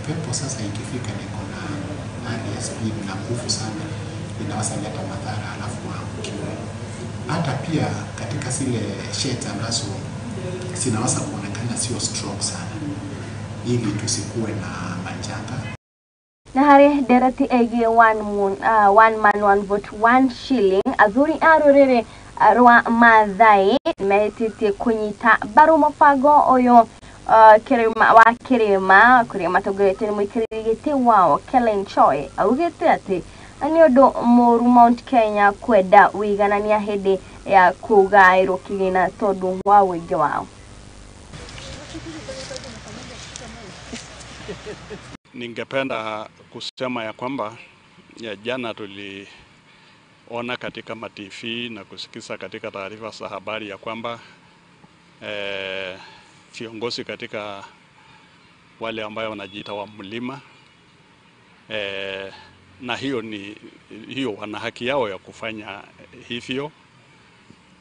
Upepo sasa ikifika niko na hali ya speed na nguvu sana, inaweza leta madhara alafu waangukiwe. Hata pia katika zile shades ambazo zinaweza kuonekana sio strong sana, ili tusikuwe na majanga. Na harĩ ndereti ĩgiĩ one man one vote one shilling, athuri a rũrĩrĩ rwa Maathai metĩtie kũnyita mbaru mũbango ũyũ kirima wa kirima kũrĩa matongoretio nĩ mũikarĩri gĩtĩ wao Kellen Choi augĩte atĩ nĩ ũndũ mũũru Mount Kenya kwenda ũiganania hĩndĩ ya kũgaĩrwo kĩgĩna tondũ wa ũingĩ wao. Ningependa kusema ya kwamba ya jana tuliona katika ma-TV na kusikiza katika taarifa za habari ya kwamba viongozi katika wale ambao wanajiita wa mlima na hiyo wana haki yao ya kufanya hivyo,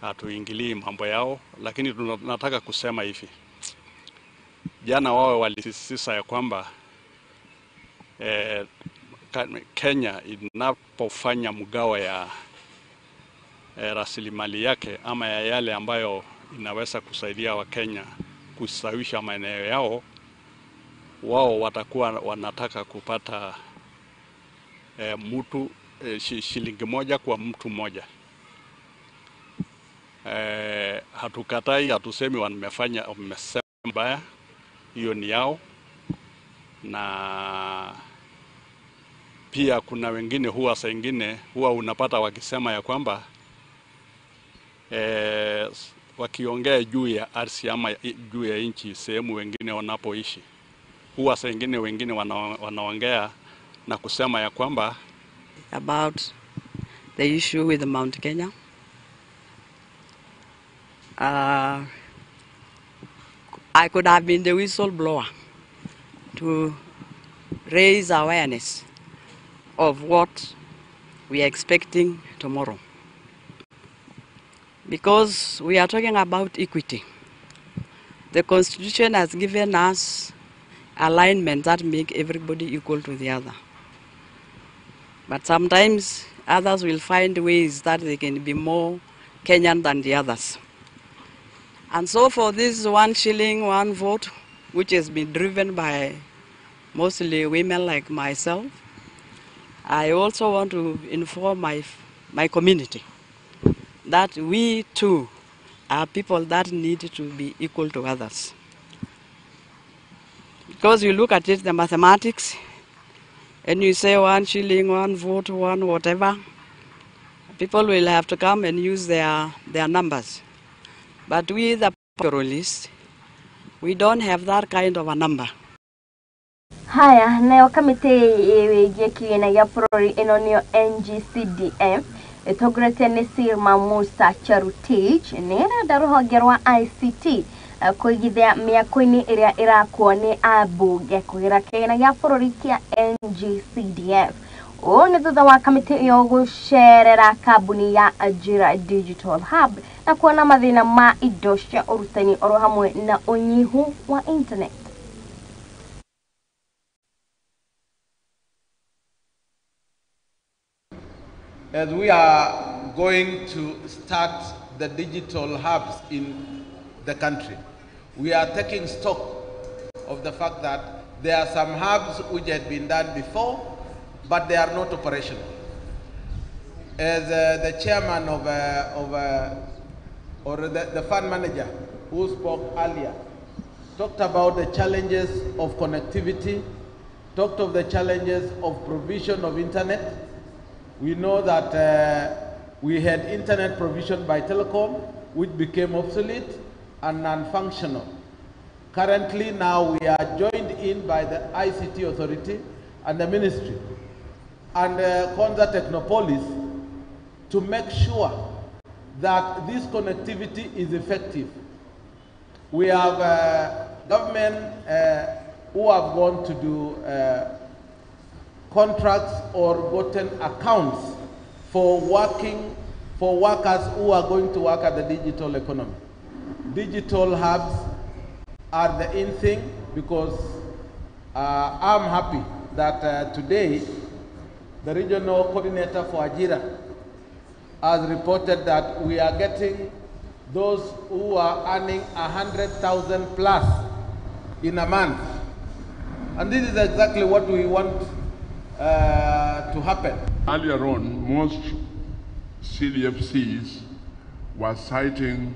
hatuingilii mambo yao, lakini tunataka kusema hivi. Jana wao walisisitiza ya kwamba Kenya inapofanya mgawa ya rasilimali yake ama ya yale ambayo inaweza kusaidia Wakenya kusawisha maeneo yao, wao watakuwa wanataka kupata mtu shilingi moja kwa mtu mmoja. Hatukatai, hatusemi wamefanya wamesema mbaya, hiyo ni yao. Na pia kuna wengine huwa saa ingine huwa unapata wakisema ya kwamba wakiongea juu ya ardhi ama juu ya nchi sehemu wengine wanapoishi, huwa saa ingine wengine wanaongea na kusema ya kwamba about the issue with the Mount Kenya. I could have been the whistleblower to raise awareness of what we are expecting tomorrow. Because we are talking about equity. The Constitution has given us alignment that make everybody equal to the other. But sometimes others will find ways that they can be more Kenyan than the others. And so for this 1 shilling, 1 vote, which has been driven by mostly women like myself, I also want to inform my community that we too are people that need to be equal to others. Because you look at it, the mathematics, and you say 1 shilling, 1 vote, 1 whatever, people will have to come and use their numbers. But we, the pastoralists, we don't have that kind of a number. Haya, nayo kamĩtĩ ĩgiĩ kĩgĩna gĩa bũrũri ĩno nĩyo NGCDF ĩtongoretio nĩ Sirma Musa Cherutich nĩ ĩrenda rũhonge rwa ICT kũigithia mĩako-inĩ ĩrĩa ĩrakwo nĩ ambunge kũgerera kĩgĩna gĩa bũrũri kĩa NGCDF. Ũũ nĩ thutha wa kamĩtĩ ĩyo gũcerera kambuni ya Ajira Digital Hub na kuona mathĩna ma indo cia ũrutani oro hamwe na ũnyihu wa internet. As we are going to start the digital hubs in the country, we are taking stock of the fact that there are some hubs which had been done before, but they are not operational. As the chairman the fund manager who spoke earlier, talked about the challenges of connectivity, talked of the challenges of provision of internet. We know that we had internet provision by telecom, which became obsolete and non-functional. Currently now we are joined in by the ICT Authority and the ministry and Konza Technopolis to make sure that this connectivity is effective. We have government who have gone to do contracts or gotten accounts for working for workers who are going to work at the digital economy. Digital hubs are the in thing because I'm happy that today the regional coordinator for Ajira has reported that we are getting those who are earning 100,000 plus in a month. And this is exactly what we want to happen. Earlier on, most CDFCs were citing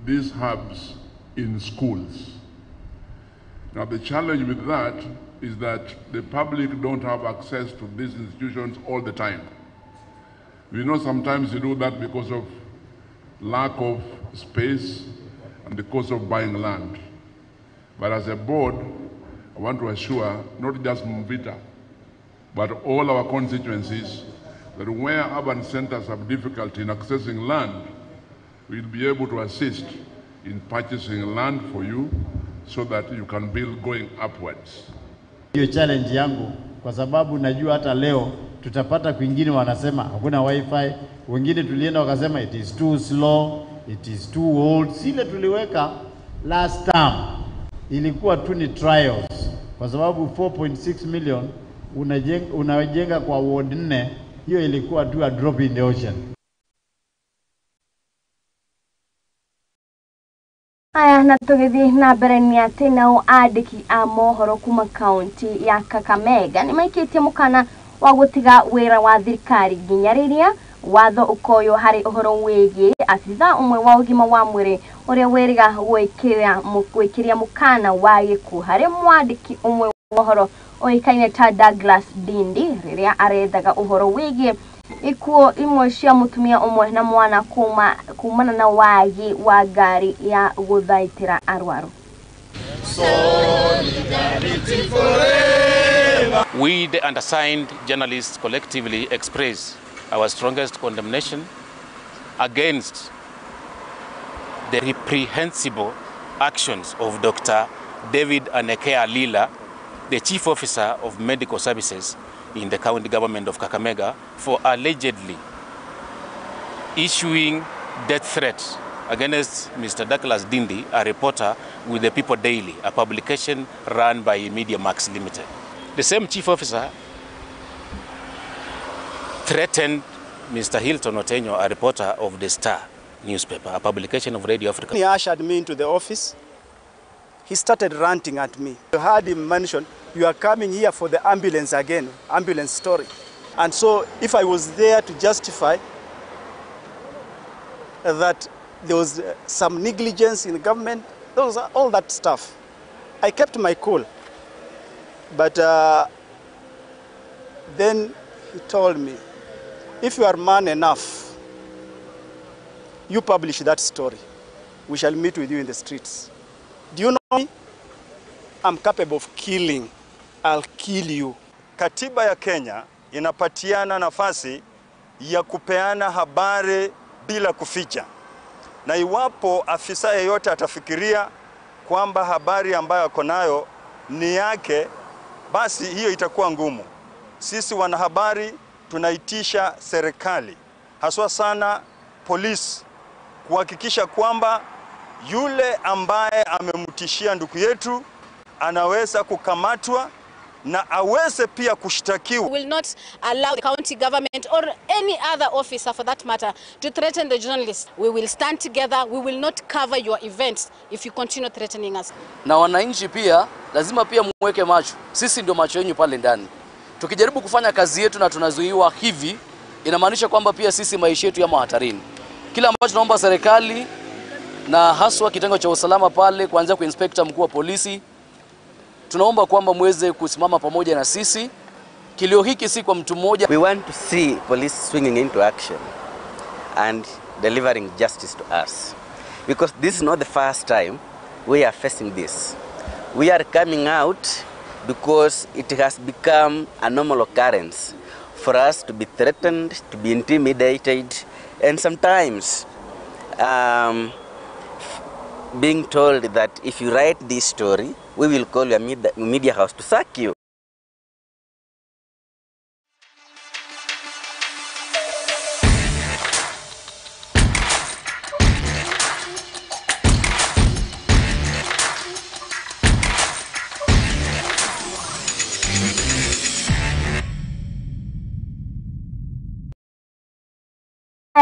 these hubs in schools. Now, the challenge with that is that the public don't have access to these institutions all the time. We know sometimes you do that because of lack of space and the cost of buying land. But as a board, I want to assure not just Mvita, but all our constituencies that where urban centers have difficulty in accessing land, we'll be able to assist in purchasing land for you so that you can build going upwards. Hiyo challenge yangu kwa sababu najua hata leo tutapata kwingine wanasema hakuna wifi, wengine tulienda wakasema it is too slow, it is too old. Sile tuliweka last term ilikuwa tu ni trials, kwa sababu 4.6 million unajenga kwa ward 4, hiyo ilikuwa tu a drop in the ocean. Aya, na tũgĩthiĩ na mbere nĩ atĩ nao andĩki a mohoro kuma kaunti ya Kakamega nĩ maikĩtie mũkana wa gũtiga wĩra wa thirikari nginya rĩrĩa watho ũkoywo harĩ ũhoro wĩgiĩ abithaa ũmwe wa ũgima wa mwĩrĩ ũrĩa wĩrĩga gwĩkĩria mũkana wa gĩkuũ harĩ mwandĩki ũmwe wa ũhoro ũĩkaine ta Douglas Dindi rĩrĩa arethaga ũhoro wĩgiĩ ikuũ imwe cia mũtumia ũmwe na mwana kumana na wagi wa ngari ya gũthaitĩra arwaru. Solidarity forever. We, the undersigned journalists, collectively express our strongest condemnation against the reprehensible actions of Dr. David Anekea Lila, the Chief Officer of Medical Services in the county government of Kakamega, for allegedly issuing death threats against Mr. Douglas Dindi, a reporter with the People Daily, a publication run by Media Max Limited. The same chief officer threatened Mr. Hilton Otenyo, a reporter of the Star newspaper, a publication of Radio Africa. He ushered me into the office. He started ranting at me. You heard him mention, you are coming here for the ambulance again, ambulance story. And so if I was there to justify that there was some negligence in government, those are all that stuff. I kept my cool. But then he told me, if you are man enough, you publish that story. We shall meet with you in the streets. Do you know me? I'm capable of killing. I'll kill you. Katiba ya Kenya inapatiana nafasi ya kupeana habari bila kuficha. Na iwapo afisa yeyote atafikiria kwamba habari ambayo ako nayo ni yake, basi hiyo itakuwa ngumu. Sisi wanahabari tunaitisha serikali, haswa sana polisi, kuhakikisha kwamba yule ambaye amemtishia ndugu yetu anaweza kukamatwa na aweze pia kushtakiwa. We will not allow the county government or any other officer for that matter to threaten the journalists. We will stand together. We will not cover your events if you continue threatening us. Na wananchi pia lazima pia muweke macho. Sisi ndio macho yenu pale ndani. Tukijaribu kufanya kazi yetu na tunazuiwa hivi, inamaanisha kwamba pia sisi maisha yetu yamo hatarini. Kila ambacho tunaomba serikali na haswa kitengo cha usalama pale, kuanzia kwa inspector mkuu wa polisi, tunaomba kwamba muweze kusimama pamoja na sisi. Kilio hiki si kwa mtu mmoja. We want to see police swinging into action and delivering justice to us, because this is not the first time we are facing this. We are coming out because it has become a normal occurrence for us to be threatened, to be intimidated, and sometimes being told that if you write this story, we will call your media house to sack you.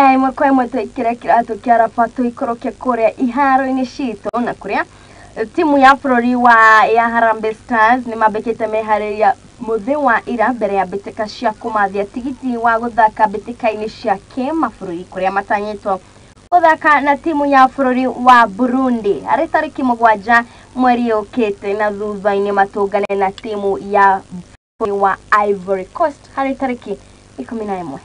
Haya, ĩmwe kwa ĩmwe tũikĩre kĩratũ kĩa raba tũikũrũke kũrĩa iharo-inĩ citũ na kũrĩa timu ya bũrũri wa ya Harambee Stars nĩ mambĩkĩte meharĩria mũthĩ wa ira mbere ya mbĩtĩka cia kũmathia tigiti wa gũthaka mbĩtĩka-inĩ cia kĩmabũrũri kũrĩa matanyĩtwo gũthaka na timu ya bũrũri wa Burundi harĩ tarĩki 7 mweri ũkĩte, na thutha-inĩ matũngane na timu ya bũrũri wa Ivory Coast harĩ tarĩki 11.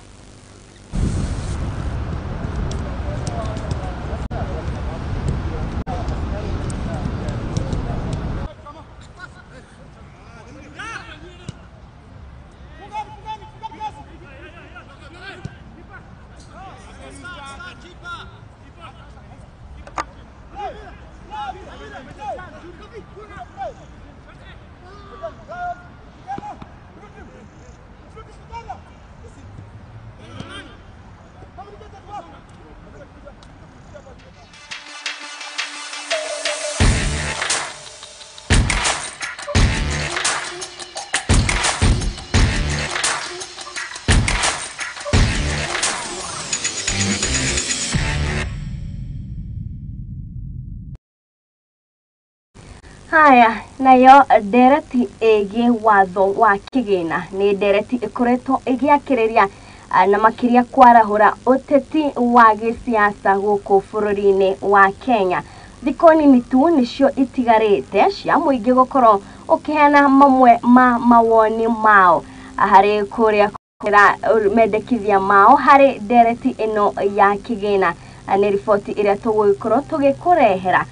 Haya, nayo ndereti ĩgiĩ watho wa kĩgĩna nĩ ndereti ĩkoretwo ĩgĩakĩrĩria na makĩria kwarahũra ũteti wa gĩsiasa gũkũ bũrũri-inĩ wa Kenya. Thikũ nini tu nĩcio itigarĩte cia mũingĩ gũkorwo ũkĩheana mamwe ma mawoni mao harĩ kũrĩa mendekithia mao harĩ ndereti ĩno ya kĩgĩna. Nĩ riboti ĩrĩa tũgũgĩkorwo tũgĩkũrehera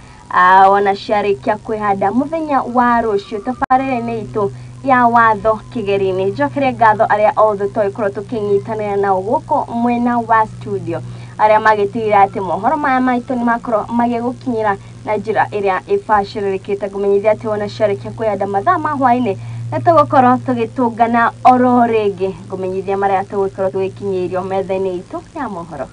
ona ciarĩkia kwĩhanda mũthenya wa rũciũ tabarĩra-inĩ itũ ya watho kĩgeri-inĩ. Njokere ngatho arĩa othe tũgĩkorwo tũkĩnyitanĩra nao gũkũ mwena wa studio, arĩa magĩtigĩrĩra atĩ mohoro maya maitũ nĩ makorwo magĩgũkinyĩra na njĩra ĩrĩa ĩbacĩrĩrĩkĩte. Ngũmenyithia atĩ wona ciarĩkia kwĩhanda mathaa ma hwaĩ-inĩ nĩ tũgũkorwo tũgĩtũngana oro rĩngĩ. Ngũmenyithia marĩa tũgũkorwo tũgĩkinyĩirio metha-inĩ itũ ya mohoro.